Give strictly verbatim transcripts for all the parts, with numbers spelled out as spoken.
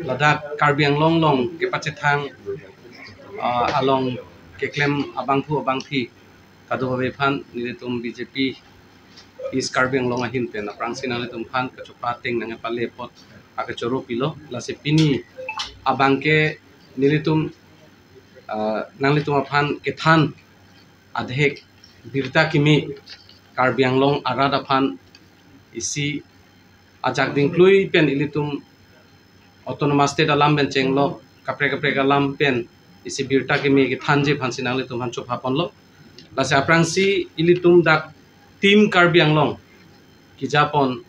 Ladak Karbi Anglong along kepachethang, ah, along keklem abangphu abangphi kadokave aphan nelitum B J P East Karbi Anglong ahin pen aphrangsi nanglitum aphan kachopa ateng nangpale apot akachoro pilo. Lasi pini abangke nelitum, ah, nanglitum aphan kethan adhek birta kimi Karbi Anglong arat aphan isi ajak dingklui pen ilitum Autonomous State alam pen chenglok kaprek kaprek alam pen isi birta kimi kethanji aphansi nanglitum aphan chopha ponlo. Lasi aphrangsi ilitum dak Team Karbi Anglong kejapon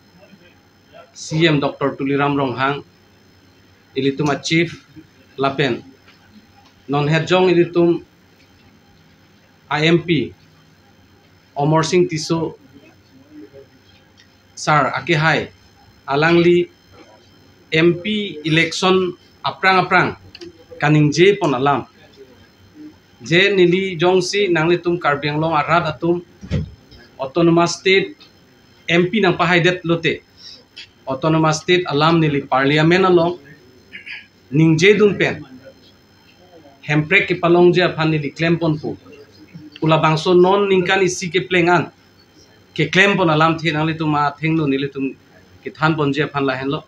C M Doctor Tuliram Ronghang, ilitum a chief lapen non hetjong ilitum a M P Amarsing Tisso sir akehai, alangli M P election aphrang aphrang kaningje pon alam, je neli jongsi nanglitum Karbi Anglong arat atum Autonomous State M P nangpahaidet lote, Autonomous State alam neli Parliament along ningje dun pen hemprek kepalongji aphan neli klem ponpo pu labangso non ningkan isi kepleng an keklem pon alamthe nanglitum athengno nelitum kethan ponji aphan lahenlo.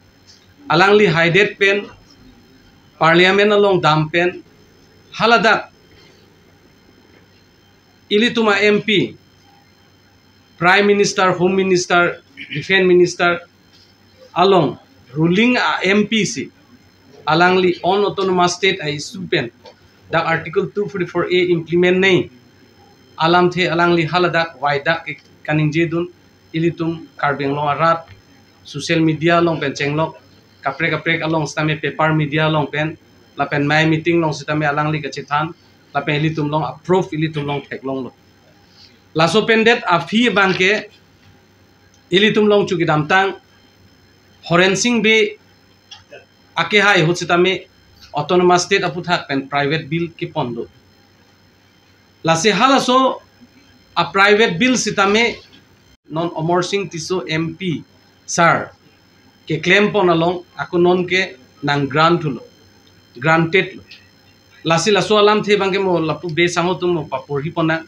Alangli haidet pen Parliament along dam pen haladak ilitum a M P, Prime Minister, Home Minister, Defense Minister along ruling a M P si alangli on Autonomous State a issue pen dak Article two forty-four A implement nei alamthe alangli haladak waidak ke kaningje dun ilitum Karbi Anglong arat social media along pen chenglok kaprek kaprek along sitame paper media along pen lapen mai meeting along sitame alangli kachethan lapen ilitum along approve ilitum along theklonglo. Laso pen det aphi abangke ilitum along chu kedamtang Horensing Bey akehai ahut sitame Autonomous State aphuthak pen private bill kepon do. Lasi halaso a private bill sitame non Amarsing Tisso M P sir keklem pon along ako non ke nang grant thulo, granted lo. Lasi laso alamthe abangke mo lapu Bey sangho atum mo paporhi pon nang.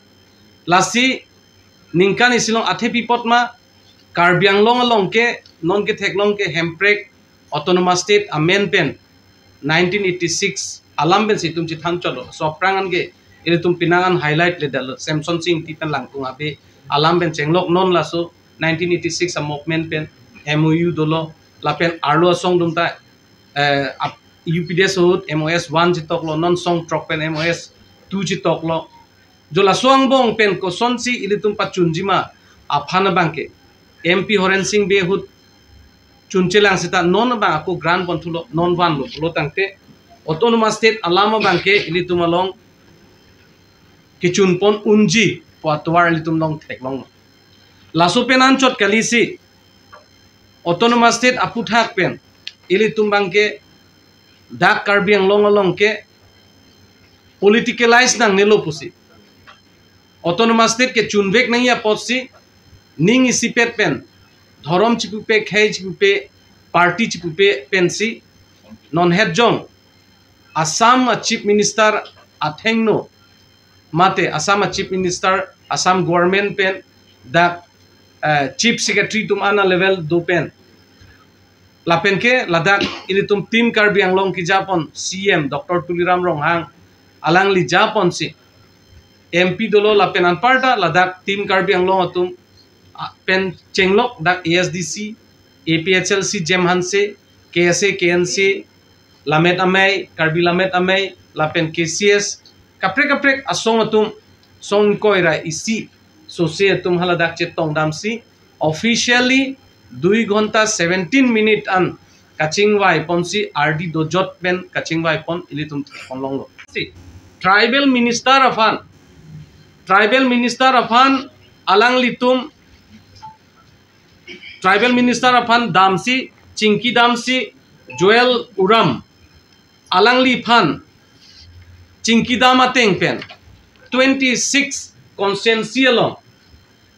Lasi ningkan isi along athe pi apot ma Karbi Anglong along ke non ketheklong ke hemprek Autonomous State amen pen nineteen eighty-six alam pensi itum chethan chotlo. So aphrang an ke ilitum penang an highlight le dalo, Semsonsing Ingti pen Langkung Abe alam pen chenglok non laso nineteen eighty-six a movement pen M O U dolo lapen arlo asong atum ta, eh, ap-, U P D S ahut M O S one chetoklo, non song throk pen M O S two chetoklo. Jo laso angbong pen kosonsi ilitum pachunji ma aphan abangke M P Horensing Bey ahut chunchelang seta non abang ako grant pon thulo, non vanlo pulo tangte Autonomous State alam abangke ilitum along kechun pon unji pu atovar ilitum along theklonglo. Laso pen anchot kalisi Autonomous State aphuthak pen ilitum abangke dak Karbi Anglong along ke politicalize nangnelo pusi, Autonomous State kechunvek nangji apotsi ning isipet pen dhorom chipupe, khei chipupe, party chipupe pensi non hetjong Assam a Chief Minister athengno mate Assam a Chief Minister, Assam government pen dak, eh, Chief Secretary atum ana level do pen lapen ke ladak ilitum Team Karbi Anglong kejapon C M Doctor Tuliram Ronghang alangli japonsi M P dolo lapen anparta ladak Team Karbi Anglong atum, ah, pen chenglok dak A S D C, A P H L C, Jem Hanse, K S A, K N C, Lammet Amei, Karbi Lammet Amei, lapen K C S, kaprek kaprek asong atum, song ingkoi ra isi sose atum haladak chetong damsi, officially dui ghonta seventeen minute an kachingvai ponsi ardi dojot pen kachingvai pon ilitum theklonglo. Si, tribal minister aphan, tribal minister aphan alanglitum, tribal minister aphan damsi, chingki damsi, Joel Uram alangliphan chingki dam ateng pen twenty-six constituency along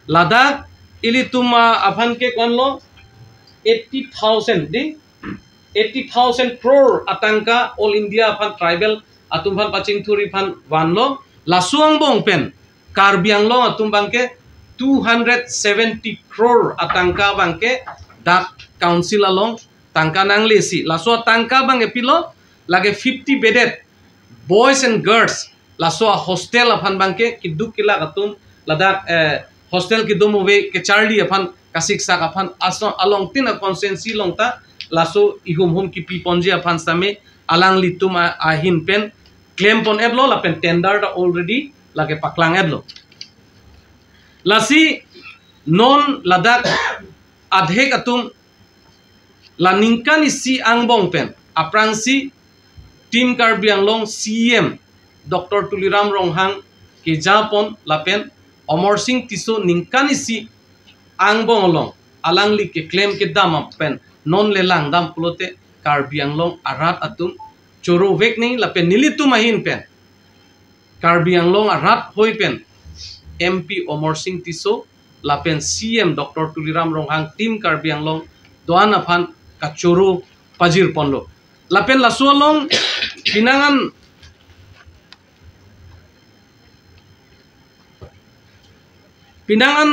ladak ilitum aphan ke konlo eighty thousand di eighty thousand crore atangka All India aphan tribal atum aphan pachingthurji aphan vanlo. Laso angbong pen Karbi Anglong atum abangke two hundred seventy crore atangka abangke dak council along tangka nanglesi. Laso atangka abangke pilo, lake fifty bedded boys and girls, laso a hostel aphan abangke keduk kelak atum, ladak, eh, hostel kedom ave kecharli aphan, kasiksak aphan, aso alongtin a constituency along ta laso ihum hum kipi ponji aphan sitame alanglitum a-, ahin pen klem pon-etlo lapen tender ta already lake paklang-etlo. Lasi non ladak adhek atum la ningkan isi angbong pen aphrangsi Team Karbi Anglong C E M Doctor Tuliram Ronghang kejapon lapen Amarsing Tisso ningkan isi angbong along alangli keklem kedam pen non le langdam pulote Karbi Anglong arat atum choro vek nangji lapen nelitum ahin pen Karbi Anglong arat hoi pen M P Amarsing Tisso lapen C E M Doctor Tuliram Ronghang Team Karbi Anglong do-an aphan kachoro pajir ponlo. Lapen laso along penang an, penang an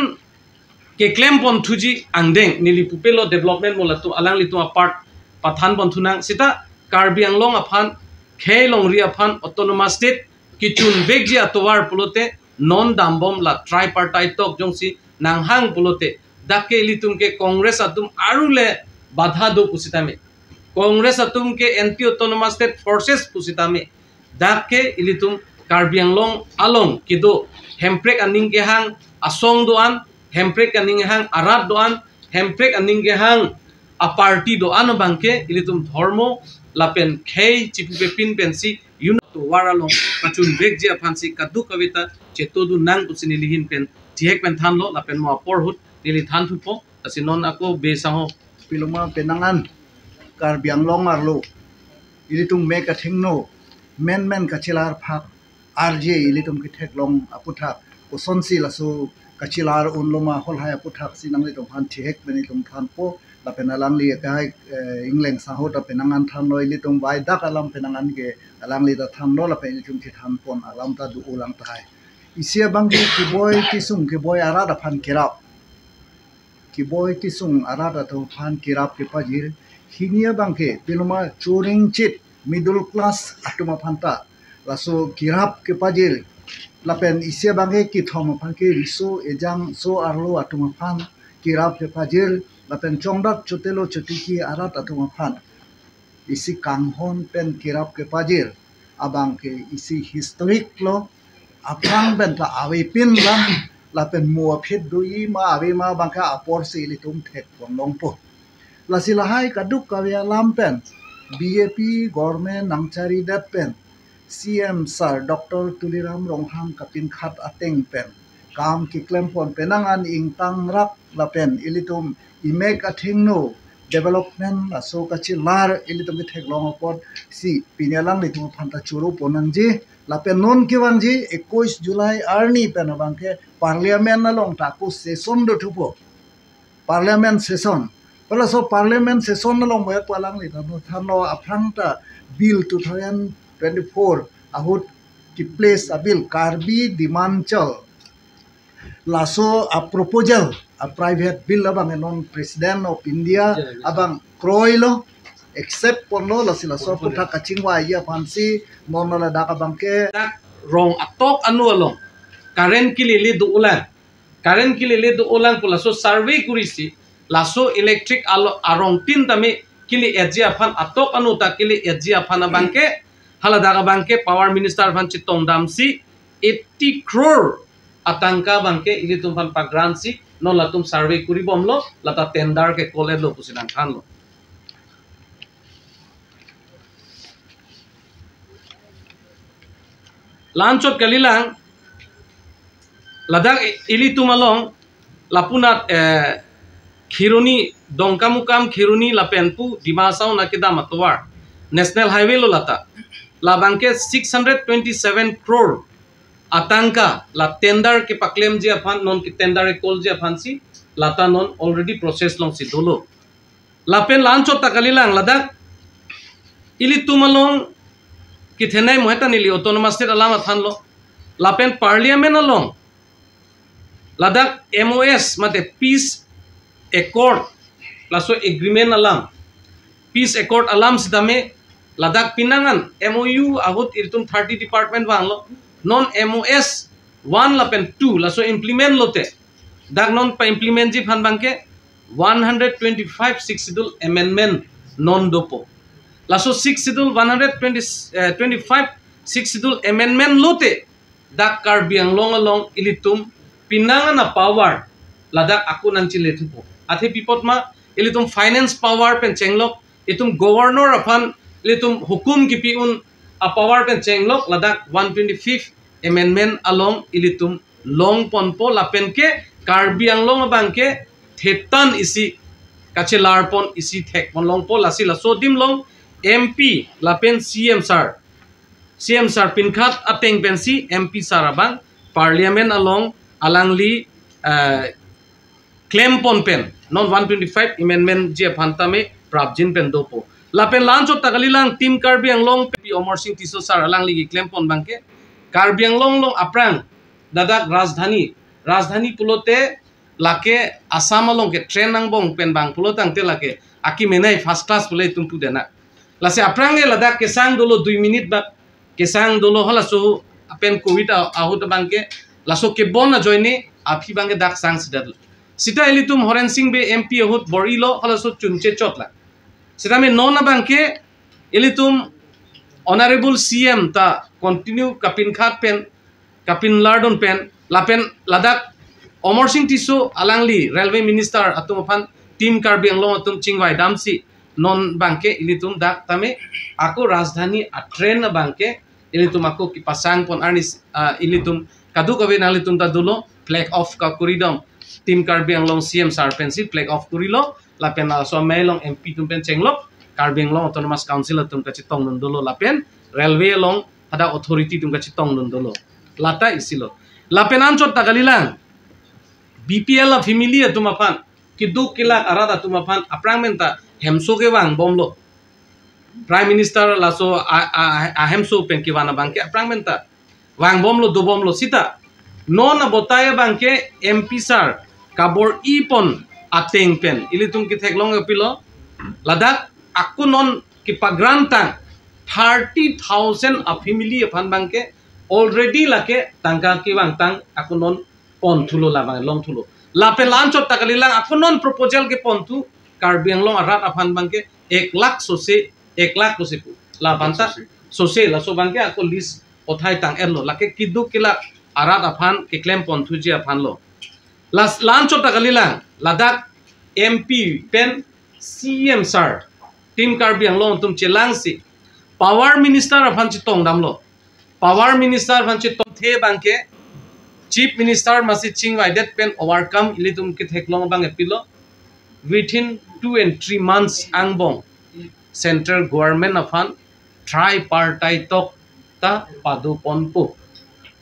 keklem ponthuji angdeng neli pupelo development mo latum alanglitum apart pathan ponthunang sita Karbi Anglong aphan khei longri aphan autonomous state kechun vekji atovar pulote non dambom la tripartite talk jongsi nanghang pulote dak ke ilitum ke Congress atum arule badha do pusitame, Congress atum ke anti autonomous state forces pusitame, dak ke ilitum Karbi Anglong along kedo hemprek aning kehang asong do-an, hemprek aning kehang arat do-an, hemprek aning kehang a party do-an abangke ilitum dhormo lapen khei chipupe pin pensi unit atovar along kachun vekji aphansi kadokave ta chetodun nang pusi neli ahin pen thihek pen thanlo lapen mo apor ahut neli thanthupo. Lasi non ako be sangho. Piloma penang an Karbi Anglong arlo ilitum mek athengno menmen kachelar phak arje ilitum ketheklong aputhak kosonsi laso kachelar unloma holhai aputhak si nanglitum aphan thihek pen itum thanpo lapen alangli akai, eh, ingleng sangho ta penang an thanlo, ilitum vaidak alam penang an ke alangli ta thanlo lapen ilitum chethan pon alam ta do-olang tahai. Isi abangke keboi kesung keboi arat aphan kerap, keboi kesung arat atum aphan kerap kepajir. Hini abangke piloma choringchit middle class atum aphan ta laso kerap kepajir. Lapen isi abangke kethom aphan ke riso ejang so arlo atum aphan kerap kepajir. Lapen chongdat chotelo chotiki arat atum aphan isi kanghon pen kerap kepajir abangke isi historic lo. Aphrang pen ta avepin lang lapen mo aphi doji ma ave ma abangke aporsi ilitum thek pon longpo. Lasi lahai kadokave alam pen B J P government nangcharidet pen C M sir Doctor Tuliram Ronghang kapinkhat ateng pen kam keklem pon penang an ingtang rak lapen ilitum imek athengno development laso kachelar ilitum ketheklong apotsi pini alanglitum aphan ta choro pon nangji. Lapen non kevangji ekuis July arni pen abangke parliament along ta ako session dothupo. Parliament session. Palaso parliament session along mo apo alangli than thanlo aphrang ta bill two thousand twenty-four ahut keplace a bill Karbi Demanchal. Laso a proposal a private bill abang non President of India Ya, ya. abang kroilo accept ponlo, lasi laso Ponpo ya. aputhak kachingvai aphansi non ladak abangke dak rong atok anu along current kelele do-olang. Current kelele do-olang pu laso survey kurisi laso electric alo arongtin tame kele-etji aphan atok anu ta kele-etji aphan abangke haladak abangke power minister aphan chetongdamsi eighty crore atangka abangke ilitum aphan pa-grant si non latum survey kuri bomlo, lata tender ke call-etlo pusi nangthanlo. La-anchot kalilang, ladak ilitum along lapunat, eh, Kheroni, Dongkamukam Kheroni lapen pu Dima Hasao nangkedam atovar National Highway lo lata. Labangke six hundred twenty-seven crore atangka la tender kepaklemji aphan, non ke tender call-ji aphansi lata non already process alongsi dolo. Lapen la-anchot ta kalilang, ladak ilitum along kethenei mo heta neli autonomous state alam athanlo. Lapen parliament along ladak M O S mate peace accord, laso agreement alam, peace accord alam sitame ladak pinangan M O U ahut ilitum thirty department vanglo. Non M O S one lapen two laso implement lote, dak non pa-implementji aphan abangke one hundred twenty-five Sixth Schedule amendment non dopo. Laso Sixth Schedule one hundred twenty, eh, twenty-five Sixth Schedule amendment lote dak Karbi Anglong along ilitum pinangan a-power ladak ako nangchile thupo. Athe pi apot ma, ilitum finance power pen chenglok, itum governor aphan ilitum hukum kipi un a-power pen chenglok ladak one twenty-fifth amendment along ilitum longponpo, lapen ke Karbi Anglong abangke thetan isi kachelarpon isi thekpon longpo. Lasi laso adim along M P lapen C M sir, C M sir pinkhat ateng pensi M P sir abang parliament along alangli, eh, klempon pen non one twenty-five amendmentji aphan tame prapjin pen dopo. Lapen la-anchot ta kalilang, Team Karbi Anglong pen Amarsing Tisso sir alangli keklempon abangke Karbi Anglong along aphrang ladak Rajdhani, Rajdhani pulote lake Assam along ke train angbong pen vang pulo tangte lake akemenei first class pule itum pu dena. Lasi aphrang ke ladak kesang dolo dui minute bak, kesang dolo, halaso pen covid a-, ahut abangke laso kebon ajoine aphi abangke dak sang sidat. Sita ilitum Horensing Bey M P ahut bor-ilo, halaso chunche chotla. Sitame non abangke ilitum Honorable C M ta continue kapinkhat pen, kapinlardun pen, lapen ladak Amarsing Tisso alangli railway minister atum aphan Team Karbi Anglong atum chingvai damsi non abangke ilitum dak tame ako Rajdhani a-train abangke ilitum ako kepasangpon arni, ah, ilitum kadokave nanglitum ta dolo, flag off ka koridom, Team Karbi Anglong C M sir pensi flag off korilo, lapen laso amei along M P atum pen chenglok, Karbi Anglong Autonomous Council atum kachetongdun dolo, lapen railway along hadak authority atum kachetongdun dolo. Lata isilo. Lapen anchot ta kalilang, B P L a-family atum aphan, keduk kelak arat atum aphan aphrang pen ta hemso kevangbomlo. Prime Minister laso a, a, a, ahemso pen kevan abangke aphrang pen ta vangbomlo, dobomlo. Sita non abotai abangke M P sir kabor-ipon ateng pen ilitum ketheklong pilo, ladak ako non kepagrantang thirty thousand a-family aphan abangke already lake tangka kevangtang ako non ponthulo, labang longthulo. Lapen la-anchot ta kalilang, ako non proposal keponthu Karbi Anglong arat aphan abangke ek lakh sose, ek lakh sose pu. Labang ta sose, laso abangke ako list othai tang-etlo. Lake keduk kelak arat aphan keklem ponthuji aphanlo. Las, la-anchot ta kalilang, ladak M P pen C M sir, Team Karbi Anglong atum chelangsi Power Minister aphan chetongdamlo. Power Minister aphan chetongthe abangke Chief Minister masi chingvaidet pen overcome ilitum ketheklong abang epilo. Within two and three months angbong Central Government aphan tripartite talk ta padoponpo.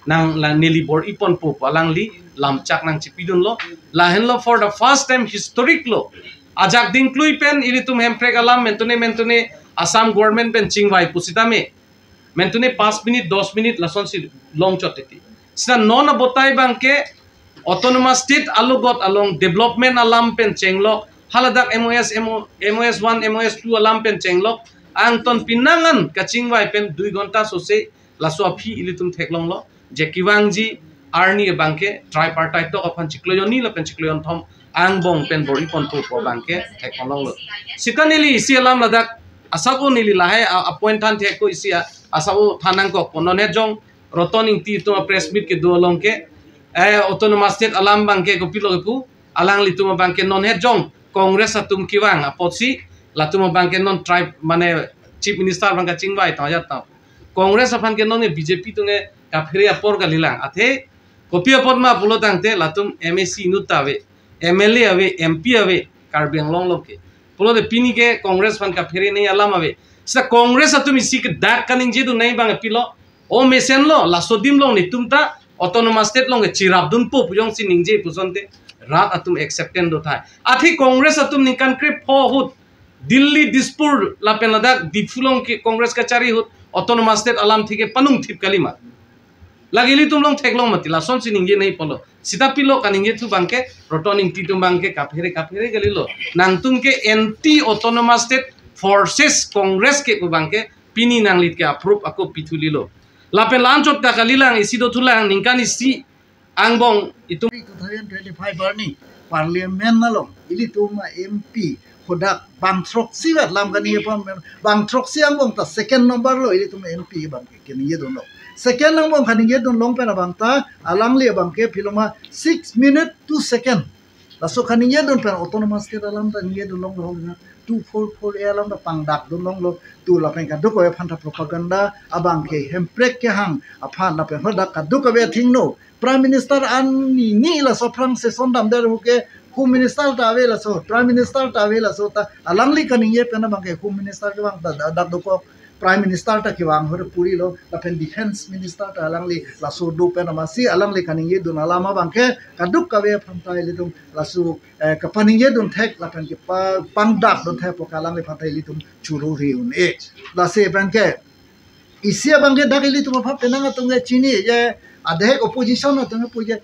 Nang la neli bor-iponpo pu alangli lamchak nangchipidunlo. Lahenlo for the first time historic lo. Ajak dingklui pen ilitum Hemprek alam mentune mentune Assam Government pen chingvai pusitame mentune panch minute, dos minute lasonsi longchot titi. Sita non abotai abangke Autonomous State alogot along development alam pen chenglok, haladak M O S, M O, M O S one, M O S two alam pen chenglok, angton pinangan kachingvai pen dui ghonta sose laso aphi ilitum theklonglo. Je kevangji arni abangke tripartite talk aphan chiklo hini lapen chiklo thom angbong pen bor-iponpo pu abangke theklonglo. Sita neli isi alam ladak asap-o neli lahai a, a-point than thek ko isi a, asap-o than nangkokpo. Non het jong Roton Ingti atum a-press meet kedo along ke, eh, Autonomous State alam abangke kopilo kepu, alanglitum abangke non het jong Congress atum kevang apotsi latum abangke non tribe mane Chief Minister abang kachingvai tang ajat tang. Congress aphan ke non B J P atum ke kaphere apor kalilang. Athe kopi apot ma pulo tangte latum M A C inut ta ave, M L A ave, M P ave, Karbi Anglong along ke. Pulote pini ke Congress aphan kaphere nei alam ave. Sita Congress atum isi kedak kaningjedun nei abang pilo. O mesenlo, laso adim along netum ta Autonomous State along ke chirapdunpo pu jongsi ningje pusonte rat atum acceptance dothai. Athe Congress atum ningkan krepho ahut Delhi, Dispur lapen ladak Diphu along ke Congress kachari ahut autonomous state alamthe ke panung thip kalima. Lake ilitum along theklong mati, lasonsi ningje nangji pulo. Seta pilo kaningjethu abangke, Roton Engti atum abangke kaphere kaphere kalilo. Nangtum ke anti autonomous state forces Congress ke pu abangke pini nangli ke approve ako pithu lilo. Lapen la-anchot ta kalilang, isi dothulang, ningkan isi angbong itum two thousand twenty-five arni Parliament along ilitum a-M P hadak bang throksi vet lam kaningje pon, bang throksi angbong ta second number lo ilitum M P abangke kaningje dunlo. Second angbong kaningje dunlong pen abang ta alangli abangke piloma six minute two second. Laso kaningje dun pen autonomous state alam ta ningje dunlonglo, two four four A alam ta pangdak dunlonglo, tu lapen kadokave aphanta propaganda abangke Hemprek kehang aphan lapen hadak kadokave athengno Prime Minister an ni, ni laso aphrang session damdet ahut ke Home Minister ta ave laso, Prime Minister ta ave laso ta alangli kaningje pen abangke Home Minister kevang ta da-, dak dokok, Prime Minister ta kevang ahut purilo, lapen Defense Minister ta alangli laso do pen amatsi alangli kaningje dun alam abangke kadokave aphanta ilitum laso, eh, kapaningje dun thek lapen kepa-, pangdak dun thek pu ke alangliphan ta ilitum choro ri un-e. Lasi abangke isi abangke dak ilitum aphan penang atum ke chini je, adek opposition atum ke pu je,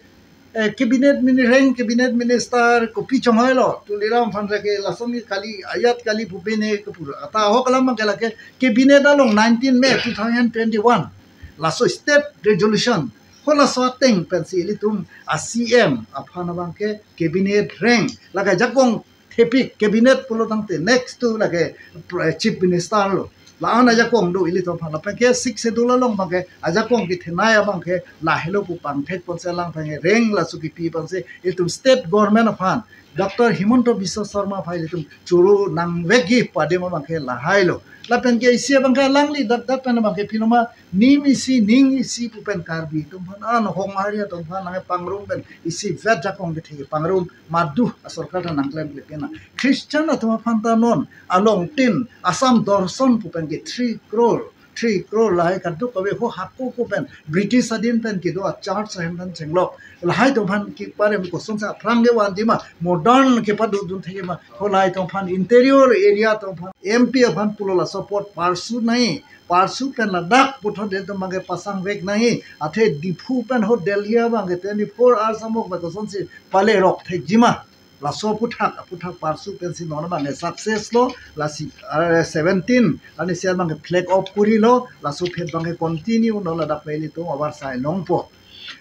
eh, cabinet mini-, rank cabinet minister kopi chonghoi lo, Tuliram aphan ke lason ke kali, ajat kali pu pine ke pura. Ata ahok alam abangke lake cabinet along nineteen May two thousand twenty-one. Laso state resolution. Halaso ateng pensi ilitum a-C M aphan abangke cabinet rank. Lake ajakong thepik cabinet pulo tangte next to lake pr-, chief minister lo. La-an ajakong do ilitum aphan. Lapen ke six schedule along abangke ajakong kethenei abangke lahelo pu pangthek ponsi alang abangke rank laso kipi ponsi ilitum state government aphan, Doctor Himanta Biswa Sarma aphan ilitum choro nangvekji pu adim abangke lahai lo. Lapen ke isi abangke alangli dak dak pen abangke piloma nim isi ning isi pu pen Karbi atum aphan, an Honghari atum aphan nangpangrum pen isi vet jakong kethe pangrum madu asorkar ta nangklemkle kena. Christian atum aphan ta non along tin Assam Dorson pu pen ke three crore, three crore lahai kadokave ho hako ko pen British adin pen kedo a-church ahem pen chenglok. Lahai atum aphan keparem kosonsi aphrang kevanji ma, modern kepadodun thekji ma, ho lahai atum aphan interior area atum aphan M P aphan pulo la support parsu nangji, parsu pen ladak puthot ilitum abangke pasangvek nangji, athe Diphu pen ho Delhi abangke twenty-four hours amok ba kosonsi palerok thekji ma. Laso aphuthak, aphuthak parsu pensi non abangke success lo, lasi, eh, seventeen arni isi abangke flag off kurilo, laso aphi abangke continue non ladak pen ilitum avarsai longpo.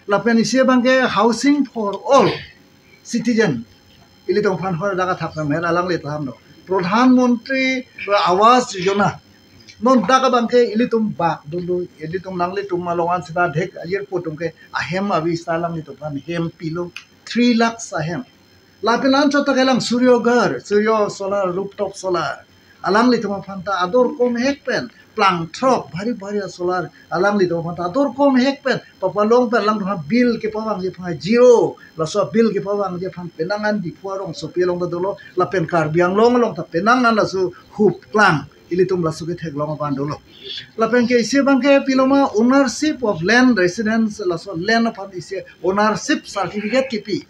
Lapen isi abangke housing for all citizen. Ilitum aphan hor dak athak pemher alangli taham lo. Pradhan Mantri Awas Yojana. Non dak abangke ilitum bak dunlo, ilitum nanglitum along an seta dhek ajir putum ke ahem avi seta alanglitum aphan hem pilo, three lakhs ahem. Lapen anchot ta kelang Surya Ghar, Surya Solar, Rooftop Solar. Alanglitum aphan ta ador komhek pen, plang throk, bhari bhari solar, alanglitum aphan ta ador komhek pen, papalong pen alangtum aphan bill kepavangji aphan zero, laso bill kepavangji aphan penang an Diphu arongsopi along ta dolo, lapen Karbi Anglong along ta penang an laso hupklang, ilitum laso ketheklong aphan dolo. Lapen ke isi abangke piloma ownership of land residence, laso land aphan isi ownership certificate kipi.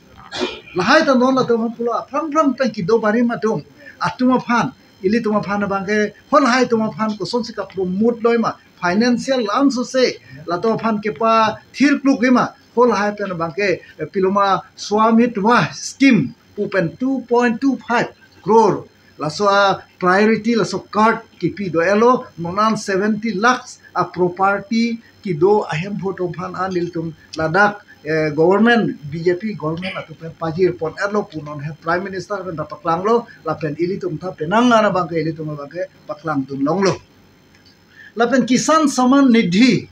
Lahai ta non latum aphan pulo aphrang phrang pen kedo barim atum, atum aphan, ilitum aphan abangke, ho lahai atum aphan kosonsi ka-promote loi ma, financial lansose latum aphan kepathir kluk ma, ho lahai pen abangke, eh, piloma Swamitva scheme pu pen two point two five crore. Laso a-priority laso card kipi do-etlo, non an seventy lakhs a-property kedo ahemphu atum aphan an ilitum ladak, eh, government, B J P government atum pen pajir pon-etlo pu non he Prime Minister pen ta paklanglo, lapen ilitum ta penang an abangke ilitum abangke paklang dunlonglo. Lapen Kisan Samman Nidhi,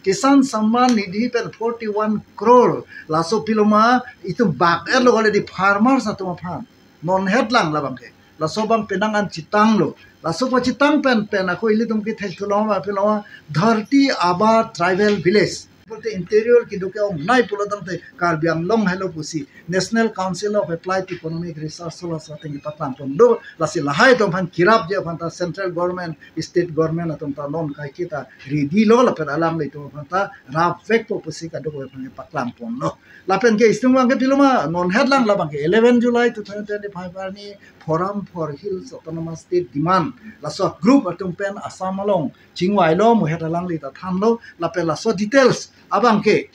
Kisan Samman Nidhi pen forty-one crore, laso piloma itum bak-etlo already farmers atum aphan. Non het lang labangke. Laso abang penang an chetanglo. Laso pachitang pen pen ako ilitum kethek thulong ma piloma Dharti Aaba Tribal Village. Pulote interior kedo ke-ongnei pulo tangte Karbi Anglong helo pusi National Council of Applied Economic Research laso ateng kepaklang pon do. Lasi lahai atum aphan kerapji aphan ta central government, state government atum ta non kaiketa ready lo, lapen alanglitum aphan ta rapvekpo pusi kadokave aphan kepaklang ponlo. Lapen ke istung abang ke piloma non headline labang ke eleven July two thousand twenty-five arni Forum for Hills Autonomous State demand laso group atum pen Assam along chingvailo, muhet alangli ta thanlo, lapen laso details abang ke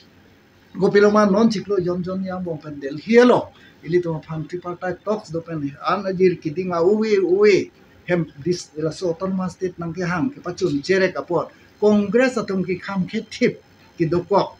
kopiloma non chiklo John John Yang bong pen Delhi along ilitum aphan tripartite talks do pen an ajir keding a-uwe uwe hem dis laso Autonomous State nangkehang kepachun cherek apot Congress atum kekham khethip kedokok,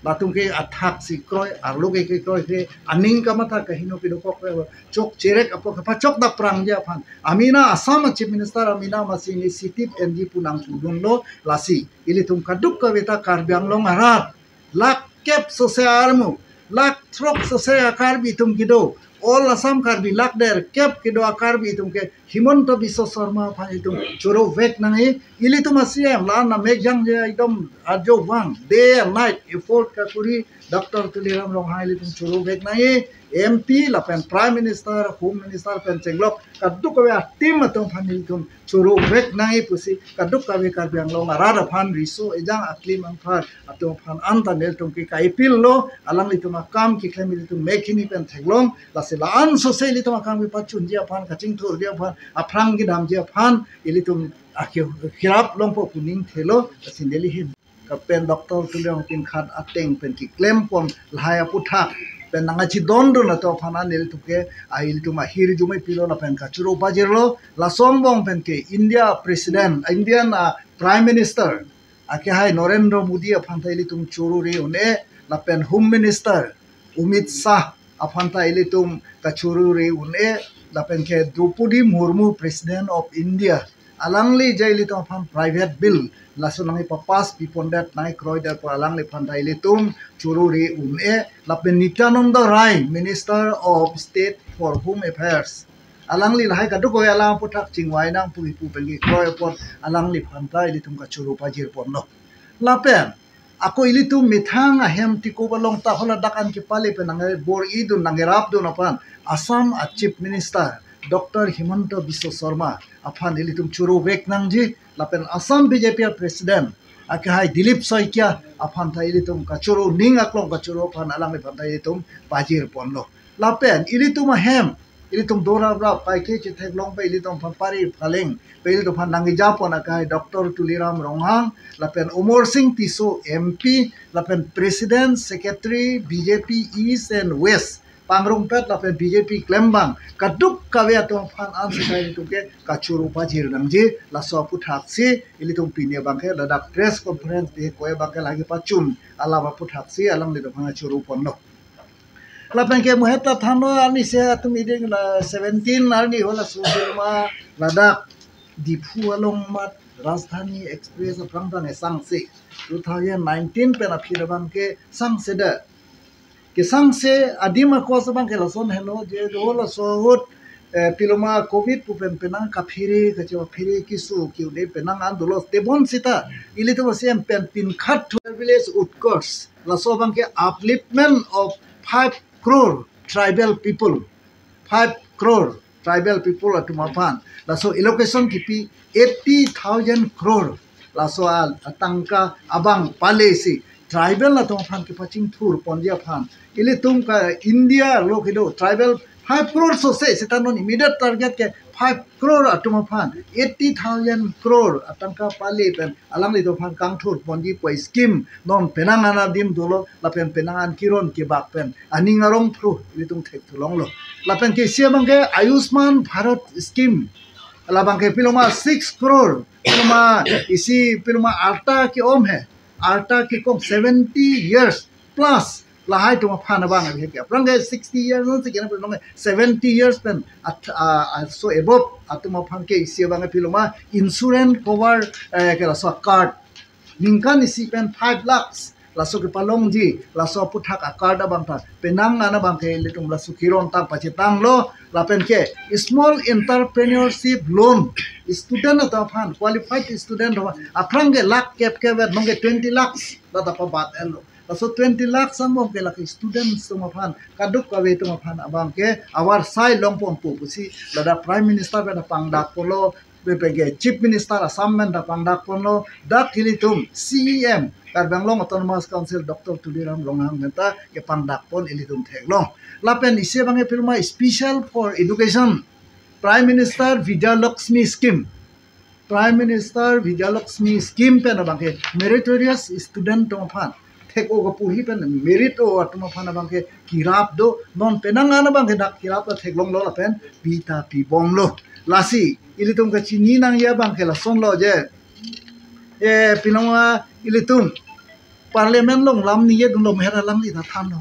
latum ke athak si kroi, arlo ke kekroi ke, aning kamatha kaheno kedokok ke chok cherek apot kepachok dak prangji aphan amena Assam Chief Minister amena masi initiative enji pu nangpudunlo. Lasi ilitum kadokave ta Karbi Anglong arat lakh kep sose armu, lakh throk sose a-Karbi atum kedo, all Assam Karbi lakh derkep kedo a-Karbi atum ke Himanta Biswa Sarma aphan ilitum chorovek nangji. Ilitum a-C M la-an amek jangje ekdom arjovang, day and night effort kakuri Doctor Tuliram Ronghang ilitum chorovek nangji. M P lapen Prime Minister, Home Minister pen chenglok kadokave a-team atum aphan ilitum chorovek nangji pusi kadokave Karbi Anglong arat aphan riso ejang aklim anphar atum aphan anta nelitum ke ka-appeal lo, alanglitum akam keklem ilitum mekhini pen theklong, lasi la-an sose ilitum akam kepachunji aphan, kachingthurji aphan, aphrang kedamji aphan ilitum ake kerap longpo pu ning thelo, lasi neli hin kapen Doctor Tuliram Ronghang khat ateng pen keklem pon lahai aputhak pen nangkachidondun atum aphan nelitum ke a ilitum ahirjume pilo lapen kachoro pajirlo. Laso angbong pen ke India President, Indian, ah, Prime Minister akehai Narendra Modi aphan ta ilitum choro re un-e, lapen Home Minister Amit Shah aphan ta ilitum kachoro re un-e, lapen ke Droupadi Murmu, President of India, alangli je ilitum aphan private bill laso nangkepapass pipondet, nangkekroidet apot alangliphan ta ilitum choro re un-e, lapen Nityananda Rai, Minister of State for Home Affairs, alangli lahai kadokave alam aputhak chingvai nang pu kipu pen kekroi apot alangliphan ta ilitum kachoro pajir ponlo. Lapen ako ilitum methang ahem tiko balong ta holadak an kepale pen nangbor-idun, nangkerapdun aphan Assam a-Chief Minister Doctor Himanta Biswa Sarma aphan ilitum chorovek nangji, lapen Assam B J P a-President akehai Dilip Saikia aphan ta ilitum kachoro, ning aklong kachoro aphan alangliphan ta ilitum pajir ponlo. Lapen ilitum ahem, ilitum dorap rap paike chetheklong pe ilitum aphan pari phaleng pe ilitum aphan nangkejapon akehai Doctor Tuliram Ronghang, lapen Amarsing Tisso M P, lapen President, Secretary B J P East and West pangrumpet, lapen B J P klembang kadokave atum aphan ansi ta ilitum ke kachoro pajir nangji. Laso aputhak si ilitum pini abang ke ladak press conference dei ko-e abang ke lagi pachun alam aputhak si alanglitum aphan choro ponlo. Lapen ke muhet ta thanlo, arni se atum ideng la seventeen arni halaso sirma ladak Diphu along mat Rajdhani Express aphrang tang sangse, two thousand nineteen pen aphi abang ke sangse da. Kesangse adim akos abang ke lason helo, je do laso ahut, eh, piloma covid pu pen penang kaphere, kachewa phere keso ke-un-e penang an dolo, tebon seta ilitum a-C M pen pinkhat thu village Utkarsh, laso abang ke upliftment of five crore tribal people, five crore tribal people atum aphan laso allocation kipi eighty thousand crore, laso a-, atangka abang pale si tribal atum aphan kepachingthur ponji aphan, ilitum ka India lo kedo tribal five crore sose, seta non immediate target ke five crore atum aphan, eighty thousand crore atangka pale pen alanglitum aphan kangthur ponji pu scheme non penang an adim dolo, lapen penang an kiron kebak pen aning arong phru ilitum thek thulonglo. Lapen ke isi abang ke Ayushman Bharat scheme, labang ke piloma six crore, piloma isi piloma arta ke-om he, arta kekong seventy years plus lahai atum aphan abang ke, aphrang ke sixty years non si kena, piloma seventy years pen at, ah, ah, so above atum aphan ke isi abang ke piloma insurance cover, eh, ke laso card ningkan isi pen five lakhs Laso kepalongji, laso aphuthak a-card abang ta penang an abangke ilitum laso kiron tang pachetanglo. Lapen ke small entrepreneurship loan, student atum aphan, qualified student atum aphan, aphrang ke lakh kep kep vet, nonke twenty lakhs lata pabat-etlo. Laso twenty lakhs angbong ke lake students atum aphan, kadokave atum aphan abangke avarsai longponpo pusi ladak Prime Minister pen ta pangdakponlo, lapen ke Chief Minister Assam pen ta pangdakponlo, dak ilitum C E M, Karbi Anglong Autonomous Council, Doctor Tuliram Ronghang pen ta kepangdakpon ilitum theklong. Lapen isi abangke pirma special for education, Prime Minister Vidya Lakshmi Scheme. Prime Minister Vidya Lakshmi Scheme pen abangke meritorious student atum aphan, thek-o kapuhi pen merit-o atum aphan abangke kirap do, non penang an abangke dak kirap ta theklonglo lapen pi ta pibomlo. Lasi ilitum kachini nangji abangke lasonlo je, eh, pinong a ilitum Parliament along lam ningjedunlo, meher alangli ta thanlo.